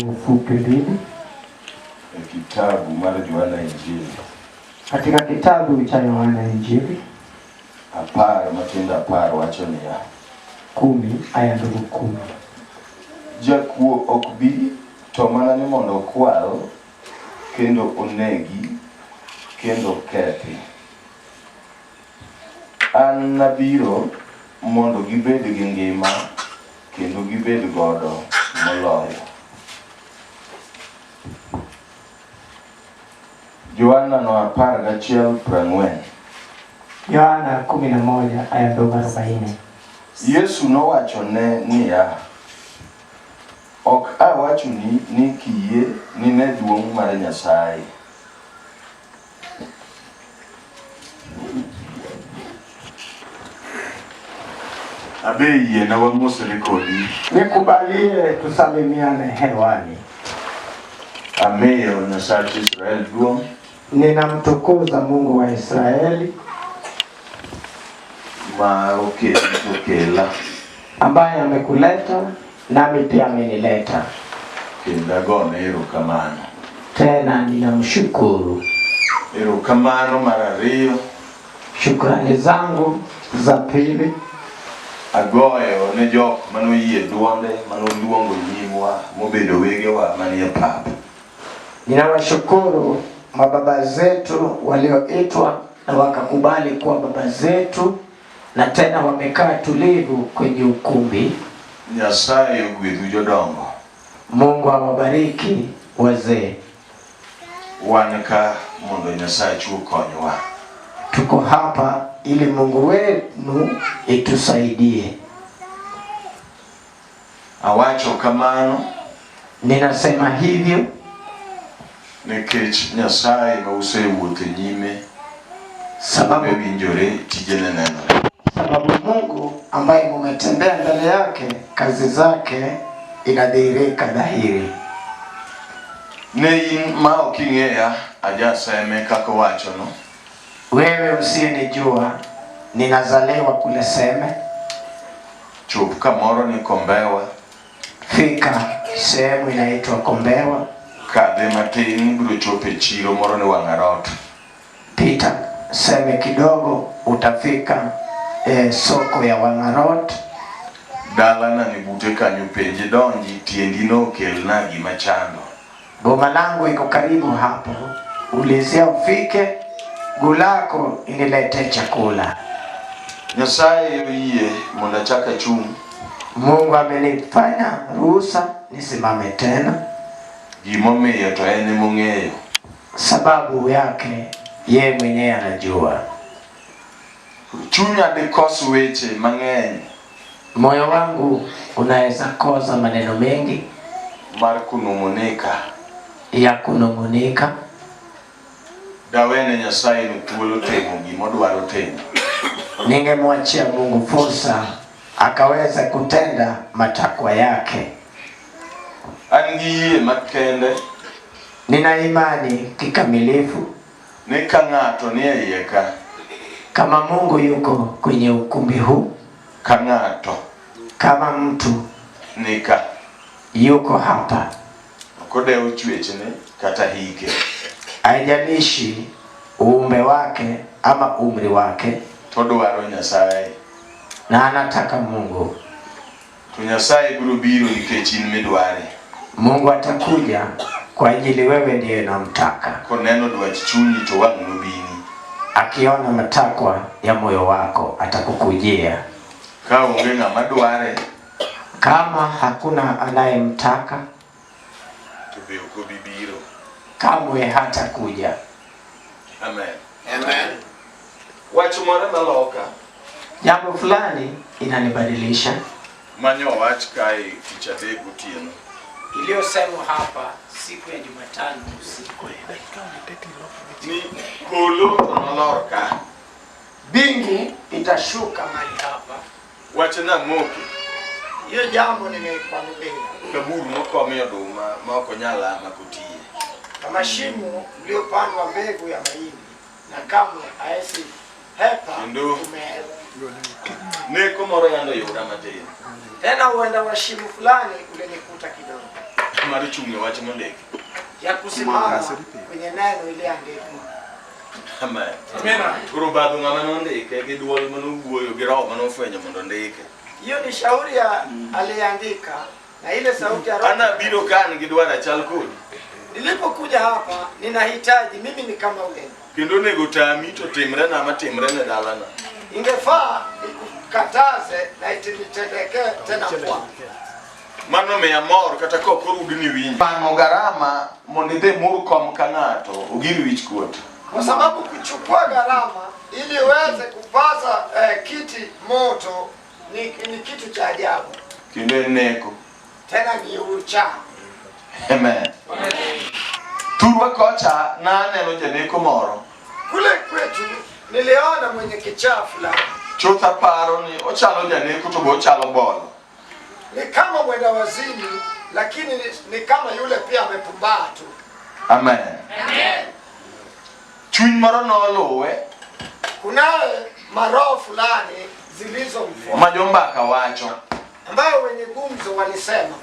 Ufupi 2 e kitabu mar Johana Injili katika kitabu cha Yohana Injili 10 matindo 10 wacho niya 10 aya ndogo 10. Jakuo ok bi to mana ni mondo okwal kendo onegi kendo kethi. An nabiro mondo gibed gi ngima kendo gibed godo moloyo. Johana no 11:40. Yohana 11 aya ndogo 40. Yesu nowachone niya, Ok awachoni ni kiyie nine duong' mar Nyasaye. Abe yiena wamosre kodi. Nikubalie tusalimiane hewani. Amiyo Nyasach Israel duong'. Ninamtukuza Mungu wa Israeli ma okeli okela ambaye amekuleta nami pia amenileta, kendo agone erokamano. Tena ninamshukuru. Erokamano mar ariyo Shukrani zangu za pili agoyo ne jok manoyie duonde manoluongo nyingwa mobedo wegewa manie pap. Ninawashukuru mababa zetu walioitwa na wakakubali kuwa baba zetu na tena wamekaa tulivu kwenye ukumbi. Nyasaye ogwedhu jodongo. Mungu awabariki wazee. Wan ka mondo Nyasachu okonywa. Tuko hapa ili Mungu wenu itusaidie. Awacho kamano Ninasema hivyo nikech Nyasaye ma usewuotho e nyime sababu winjore tijene nenore. Sababu Mungu ambaye mumetembea mbele yake, kazi zake inadhihirika dhahiri. Ne in ma ok ing'eya ajaseme kaka owachono. Wewe usiyenijua, ninazaliwa kule Seme. Chop kamoro ni Kombewa. Fika sehemu inaitwa Kombewa. Kadhe matin ibiro chopo e chiro moro ni Wang'arot. Pita Seme kidogo utafika soko ya Wang'arot. Dalana ni bute kanyo penje donji tiendi nokelna gima chando. Boma langu iko karibu hapo, ulizia ufike, gulako inilete chakula. Nyasaye oyie mondo achak achung'. Mungu amenifanya ruhusa nisimame tena. Gimomiyo to en emong'eyo. Sababu yake ye mwenyewe anajua. Chunya dikos weche mang'eny. Moyo wangu unaweza kosa maneno mengi mar kunung'unika. Ya kunung'unika. Dawene Nyasaye no thuolo timo gimodwaro timo. Ningemwachia Mungu fursa akaweza kutenda matakwa yake. An gi yie makende. Nina imani kikamilifu ni ka ng'ato ni e iye ka, kama Mungu yuko kwenye ukumbi huu, ka ng'ato kama mtu ni ka yuko hapa, ok odewo chwechne kata hike, haijalishi uumbe wake ama umri wake, to odwaro Nyasaye na anataka Mungu, to Nyasaye biro biro nikech in midware. Mungu atakuja kwa ajili wewe ndiye unamtaka. Koneno dwach chunyi to wang' nobini. Akiona matakwa ya moyo wako atakukujia. Ka onge ng'ama dware, kama hakuna anayemtaka, to be ok obi biro. kamwe hatakuja. Amen. Amen. Wach moro maloka Jambo fulani inanibadilisha manyo wach kae tich adek otieno iliyosemwa hapa siku ya Jumatano usiku ni polo to nolor ka, mbingu itashuka mahali hapa. Wachna moki. Hiyo jambo nimeikwambia, kabur mokomie oduma ma ok onyal a mak otiye. Kama shimo mliopandwa mbegu ya mahindi na kamwe haezi hepa Kendo kumea. Neko moro yando oyuda matin. Tena huenda wa shimo fulani ulinikuta kidogo. mar chung' e wach mondiki. Ya kusimama kwenye neno iliandikwa. Amen. Koro obadho ng'ama nondike gi duol manowuoyo gi roho manofwenyo mondo ondike. Hiyo ni shauri ya aliandika na ile sauti ya roho. An abiro ka an gi dwaro achal kodi. Nilipokuja hapa ninahitaji mimi ni kama wewe. Kendo onego tami to timre na matimre ne dalana. Ingefaa ikukataze na itinitendekee tena kwa. Mano miya mor kata kok orudni winjo. Pang'o garama mondo idhi mur kom ka ng'ato ogir wich kuot. Kwa sababu kuchukua gharama ili uweze kupaza kiti moto ni kitu cha ajabu. Kendo en neko. Tena ni ucha. Amen. Thurwa kocha naneno janeko moro. Kule kwetu niliona mwenye kichaa fulani. Chuth aparo ni ochalo janeko to be ochalo bolo. Ni kama mwenda wazimu lakini ni kama yule pia amepumbaa tu. Amen. Amen. Chuny moro noluwe. Kunaye maroho fulani zilizomfuata. Ma jombaka wacho. Ambayo wenye gumzo walisema.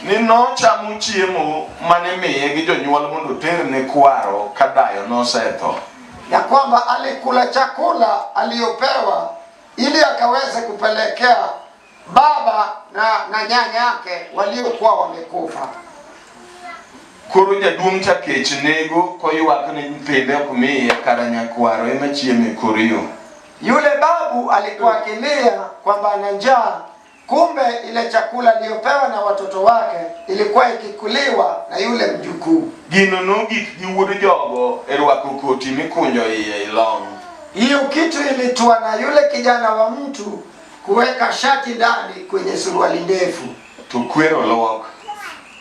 Ni nochamo chiemo mane miye gi jonyuol mondo oterne kwaro ka dayo nosetho. Ya kwamba alikula chakula aliyopewa ili akaweze kupelekea baba na nyanya yake waliokuwa wamekufa. Koro jaduong' cha kech nego koywak ni nyithinde ok miye kara nyakwaro ema chiemo e kor yo. Yule babu alikuwa akilia kwamba ana njaa, kumbe ile chakula aliyopewa na watoto wake ilikuwa ikikuliwa na yule mjukuu. Gino nogik gi wuod jogo e rwako koti mikunjo iye i long. Hiyo kitu ilitua na yule kijana wa mtu kuweka shati ndani kwenye suruali ndefu. To kwero luok.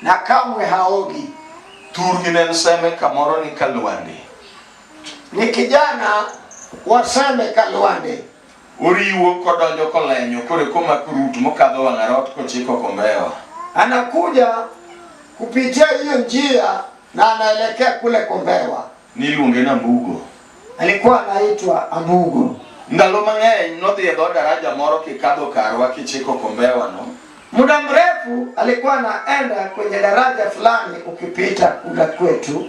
Na kamwe haogi. Thurgi ne en Seme kamoro ni Kalwande. Ni kijana wa Seme Kalwande. Oriwo kodonjo kolenyo kore komako rut mokadho wang' arot kochiko Kombewa. Anakuja kupitia hiyo njia na anaelekea kule Kombewa. Niluonge ni Ambugo. Alikuwa anaitwa Ambugo. Ndalo mang'eny nodhi e dho daraja moro kikadho karwa kichiko Kombewa no. Muda mrefu alikuwa anaenda kwenye daraja fulani ukipita kule kwetu.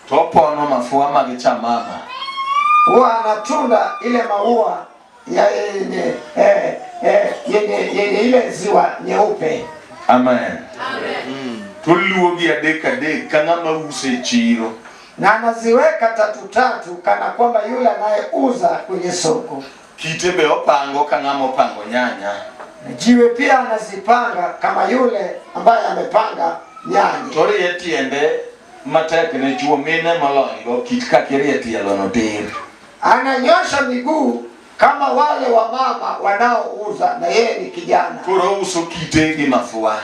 To opono mafua mag cha mama. Huwa anatunda ile maua ya yenye ile ziwa nyeupe. Amen. Amen. To luo gi adek adek ka ng'ama uso e chiro. Na anaziweka tatu tatu kana kwamba yule anayeuza kwenye soko. Kite be opango ka ng'ama opango nyanya. Na jiwe pia anazipanga kama yule ambaye amepanga nyanya. To rie tiende matek ne chuo mine molony go kit kaka irie tielo no tir. Ananyosha miguu kama wale wa mama wanaouza na yeye ni kijana. Koro ouso kite gi mafua.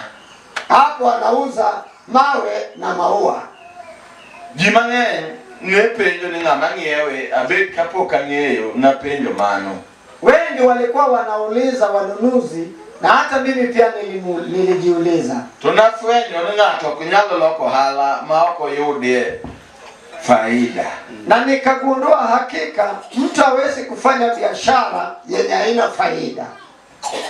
Hapo anauza mawe na maua. Ji mang'eny ne penjo ni ng'ama ng'iewe, abed kapok ang'eyo napenjo mano. Wengi walikuwa wanauliza wanunuzi na hata mimi pia nilijiuliza. To nafwenyo ni ng'ato ok nyal loko ohala ma ok oyudie faida. Na nikagundua hakika mtu hawezi kufanya biashara yenye haina faida.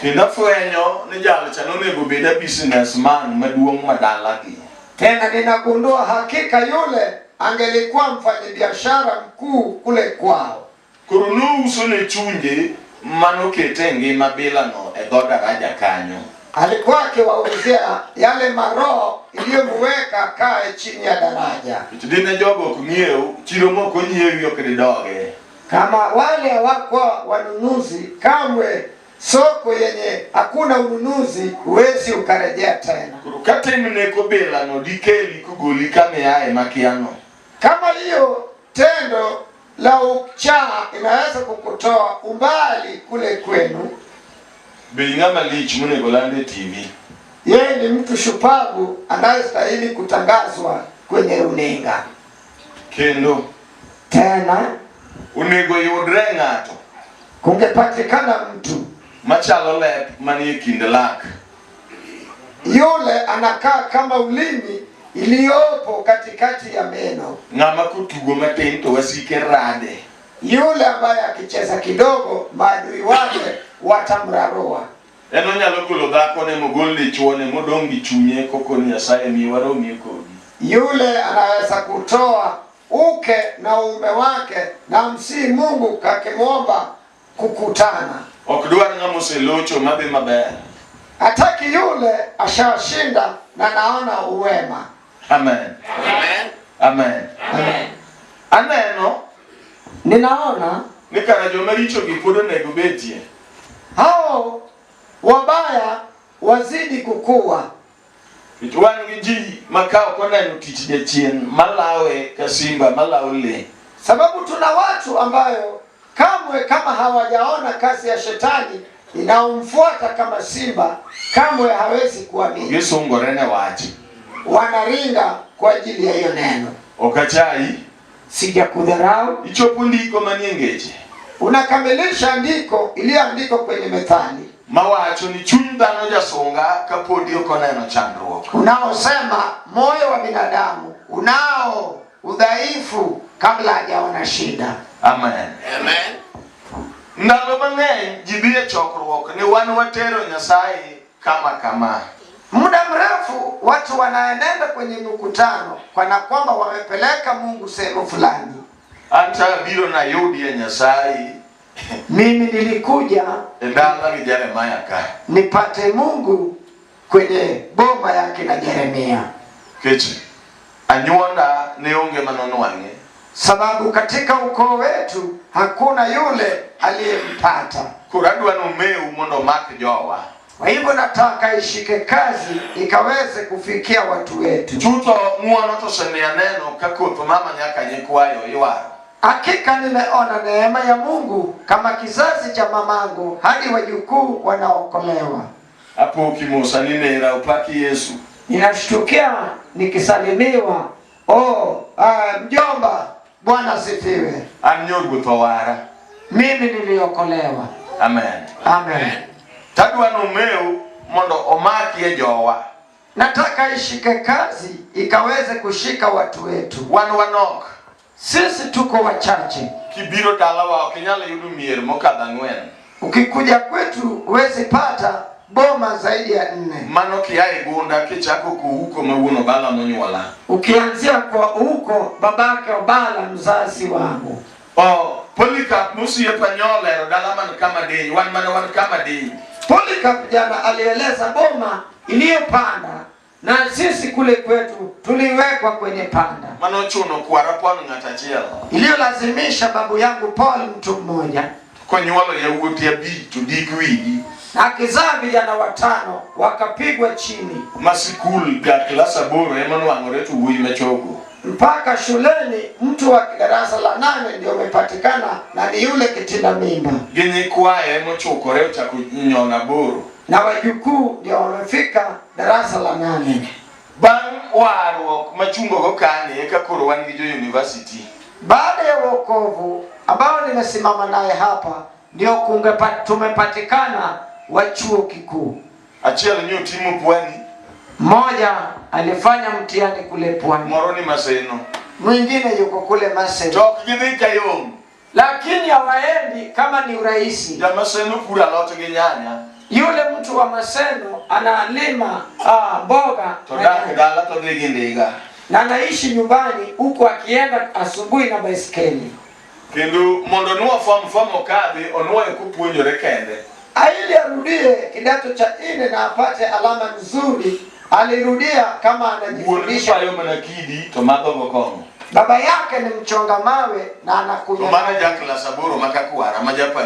Kendo afwenyo ni jal cha nonego bed a businessman maduong' madalagi. Tena ninagundua hakika yule angelikuwa mfanyabiashara mkuu kule kwao. Koro nouso ne chunje manokete e ngima bilano e dho daraja kanyo. Alikuwa akiwauzia yale maroho iliyomweka kae chini ya daraja. Nikech dine jogo ok ng'iew, chiro mok onyiewi ok didoge. Kama wale hawakuwa wanunuzi, kamwe soko yenye hakuna ununuzi huwezi ukarejea tena. Koro ka tim neko bilano dikeli kogoli kama iaye makiano. Kama hiyo tendo la ukichaa inaweza kukutoa umbali kule kwenu. Be ing'ama lich monego land e TV? Yeye ni mtu shupavu anayestahili kutangazwa kwenye runinga. Kendo tena onego yudre ng'ato. Kungepatikana mtu machalo lep manie kind lak. Yule anakaa kama ulimi iliyopo katikati ya meno. Ng'ama kotugo matin to wasike rade. Yule ambaye akicheza kidogo maadui wake watamrarua. En onyalo golo dhakone mogol dichuone modong' gi chunye kokoni Nyasaye mi waromie kodi. Yule anaweza kutoa uke na uume wake na msii Mungu kakimwomba kukutana. Ok dwar ng'ama oselocho madhi maber. Hataki yule ashashinda na naona uwema. Amen. Amen. Amen. Amen. Aneno Ninaona ni kara joma richogi pod onego betie. hao wabaya wazidi kukua, Nikech wan gi ji ma ka ok oneno tich jachien malawe ka simba malawo le. sababu tuna watu ambayo kamwe kama hawajaona kazi ya shetani inaomfuata kama simba, kamwe hawezi kuamini. Gisungore ne wach. Wanaringa kwa ajili ya hiyo neno. Ok achayi. Sijakudharau, Ichopo ndiko manie ngeche unakamilisha andiko iliyoandikwa kwenye Methali mawacho ni chuny dhano jasunga kapodi ok oneno chandruok. unaosema moyo wa binadamu unao udhaifu kabla hajaona shida. Amen. Amen. Ndalo mang'eny ji dhi e chokruok ni wan watero Nyasaye kama kama. Muda mrefu watu wanaenenda kwenye mikutano kana kwamba wamepeleka Mungu sehemu fulani. An to abiro nayudie Nyasaye Mimi nilikuja e dala gi Jeremaya ka. nipate Mungu kwenye boma yake na Yeremia, Nikech anyuonda ne onge manonwang'e. sababu katika ukoo wetu hakuna yule aliyempata. Koro adwa nomeu mondo omak jowa. Kwa hivyo nataka ishike kazi ikaweze kufikia watu wetu. Chutho ng'uono to osemiya neno ka koth mama nyaka nyikwayo iwaro. Hakika nimeona neema ya Mungu kama kizazi cha mamangu hadi wajukuu wanaokolewa. Apo kimosa ni nera opaki Yesu. Ninashtukia nikisalimiwa, oh, mjomba, Bwana asifiwe. An nyor ruoth owara. Mimi niliokolewa. Amen. Amen. Tadwa nomeu mondo omakie jowa. Nataka ishike kazi ikaweze kushika watu wetu. Wan wanok. Sisi tuko wachache. Kibiro dalawa ok inyal yudo mier mokadho ang'wen. Ukikuja kwetu huwezi pata boma zaidi ya nne. Mano kia e gunda kichako kuuko ma wuon Obala monyuola. Ukianzia kwa huko babake Obala mzazi wangu. O Polycarp mosiepa nyolero dala man kama diny, wan mana wan kama diny. Polycarp jana alieleza boma iliyopanda na sisi kule kwetu tuliwekwa kwenye panda Mano chuno kwara pon ng'at achiel. iliyolazimisha babu yangu Paul mtu mmoja Konyuolo yawuote abich to dik wigi. na akizaa vijana watano wakapigwa chini Ma sikul ga klas aboro ema nwang'ore to wuoyi machogo. mpaka shuleni. Mtu wa darasa la nane ndio umepatikana na ni yule kitinda mimba, Gi nyikwaye emochukore ochako nyono aboro. na wajukuu ndio wamefika darasa la nane. Bang' warruok machungogo kani eka koro wan gi jo university. Baada ya wokovu ambao nimesimama naye hapa, ndio tumepatikana wa chuo kikuu. Achiel nyotimo Pwani, Mmoja alifanya mtihani kule Pwani, moro ni Maseno. mwingine yuko kule Maseno, To ok gidhi Kayom. lakini hawaendi kama ni urahisi. Ja Maseno puro alot gi nyanya Yule mtu wa Maseno analima mboga to na dak nyanya. dala to dhi gi ndiga. Na anaishi nyumbani huku akienda asubuhi na baiskeli. Kendo mondo nuo form four mokadhi onuoyo kopuonjore kende. Ili arudie kidato cha nne na apate alama nzuri, alirudia kama Wuon anajifundisha. payo mana kidi to madho go kong'o. Baba yake ni mchonga mawe na To anakunywa mano ja klas aboro ma kakwara ma japa